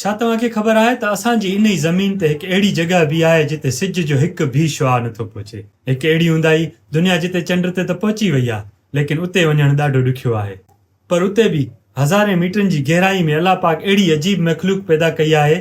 ڇا توهان کي خبر آهي ته اسان جي انهي زمين تي هڪ اهڙي جڳهه به آهي جتي سج جو هڪ به شعاع نٿو پهچي. هڪ اهڙي اونداهي دنيا جتي چنڊ تي ته پهچي وئي آهي ليڪن اتي وڃڻ ڏاڍو ڏکيو آهي. پر اتي به هزارين ميٽرن جي گهرائي ۾ الله پاڪ اهڙي عجيب مخلوق پيدا ڪئي آهي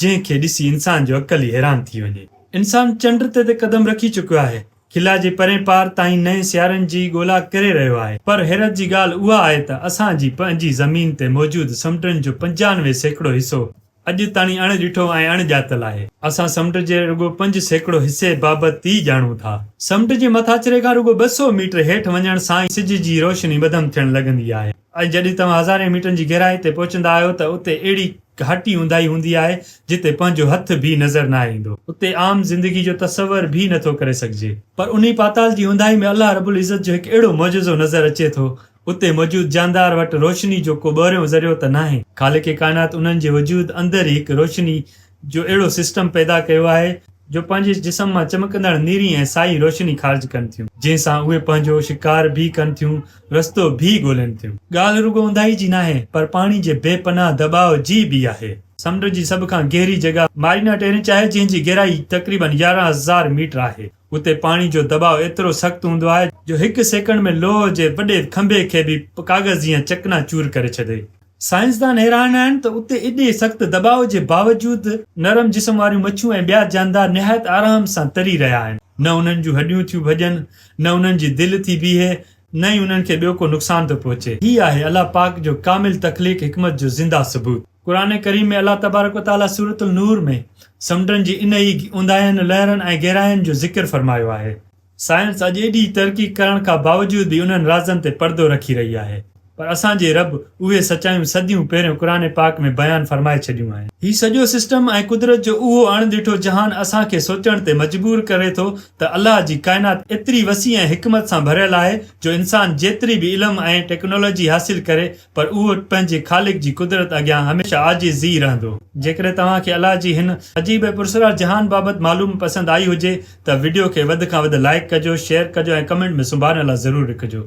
جنهن کي ڏسي انسان جو عقل ئي حيران ٿي وڃي. انسان چنڊ تي ته قدم رکي چڪيو آهي خلا جي پرئين پار تائين نئين سيارن جي ڳولا ڪري رهيو آهي پر حيرت جي ڳالهه اها آهي ته اسان جي پنهنجي زمين تي موجود سمنڊن جو 95% حصو اڄ تاڻي اڻ ڏٺو ۽ اڻ ڄاتل آهي. اسان سمنڊ جي رڳو 5% حصي بابت ئي ڄاڻون ٿا. سمنڊ جي مٿاڇري کان رڳو 200 ميٽر هيٺ وڃڻ سان ئي سج جي روشني مڌم ٿيڻ لڳندي آهي ۽ جڏهن توهان هزارين ميٽرن جي گهرائي تي پهچندا آهيو ته اتي اهڙي گهاٽي اونداهي هوندي آهي جتي پنهنجو هٿ به نظر ناهي ايندو. اتي عام زندگي جو تصور به نٿو ڪري سگهجي. پر انهي پاتال جي اونداهي ۾ الله رب العزت جو هڪ اهڙو معجزو نظر اچي ٿو، اتي موجود جاندار وٽ روشني جو ڪو ٻهريون ذريعو ته ناهي. خالق ڪائنات انهن جي وجود اندر ئي هڪ روشني جو اهڙو سسٽم پيدا ڪيو آهي، جو پنهنجي جسم مان چمڪندڙ نيري ۽ سائي روشني خارج ڪن ٿيون، جنهن سان اهي پنهنجو شڪار به ڪن ٿيون، رستو به ڳولين ٿيون. ڳالهه رڳو اونداهي جي ناهي، پر پاڻي جي بي پناهه دٻاء جي به آهي. سمنڊ جي سڀ کان گهري جڳهه مارينا ٽيرنچ آهي، جنهن جي گهرائي تقريباً 11,000 ميٽر آهي. اتي پاڻي جو دٻاء ايترو سخت هوندو آهي، جو هڪ سيڪنڊ ۾ لوهه جي وڏي کنڀي کي به ڪاغذ جيان چڪنا چور ڪري ڇڏي. سائنسدان حيران آهن ته اتي ايڏي سخت دٻاء جي باوجود نرم جسم واريون مڇيون ۽ ٻيا جاندار نهايت آرام سان تري رهيا آهن. نه انهن جون هڏيون ٿيون ڀڄن، نه انهن جي دل ٿي بيهي، نه ئي انهن کي ٻيو ڪو نقصان ٿو پهچي. هي آهي الله پاڪ جو ڪامل تخليق حڪمت جو زنده ثبوت. قرآن ڪريم ۾ الله تبارڪ و تعاليٰ سورة النور ۾ سمنڊن جي انهي اونداهين، لهرن ۽ گهراين جو ذڪر فرمايو آهي. سائنس اڄ ايڏي ترقي ڪرڻ کان باوجود به انهن رازن تي پردو رکي رهي آهي پر اسان جي رب اهي سچايون صديون پهريون قرآن پاڪ ۾ بيان فرمائي ڇڏيون آهن. هي سڄو سسٽم ۽ قدرت جو اهو اڻ ڏٺو جهان اسان کي سوچڻ تي مجبور ڪري ٿو ته الله جي ڪائنات ايتري وسيع ۽ حڪمت سان ڀريل آهي جو انسان جيتري به علم ۽ ٽيڪنالاجي حاصل ڪري پر اهو پنهنجي خالق جي قدرت اڳيان هميشه عاجز ئي رهندو. جيڪڏهن توهان کي الله جي هن عجيب ۽ پراسرار جهان بابت معلوم پسند آئي هجي ته وڊيو کي وڌ کان وڌ لائيڪ ڪجو، شيئر ڪجو ۽ ڪمينٽ ۾ سبحان الله ضرور لکجو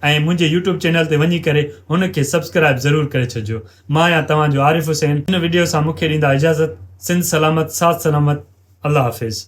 ۽ منهنجي يوٽيوب چينل تي وڃي ڪري هن کي سبسڪرائيب ضرور ڪري ڇڏجو. مان آهيان توهان جو عارف حسين هن وڊيو سان مونکي ڏيندا اجازت سنڌ سلامت ساٿ سلامت الله حافظ.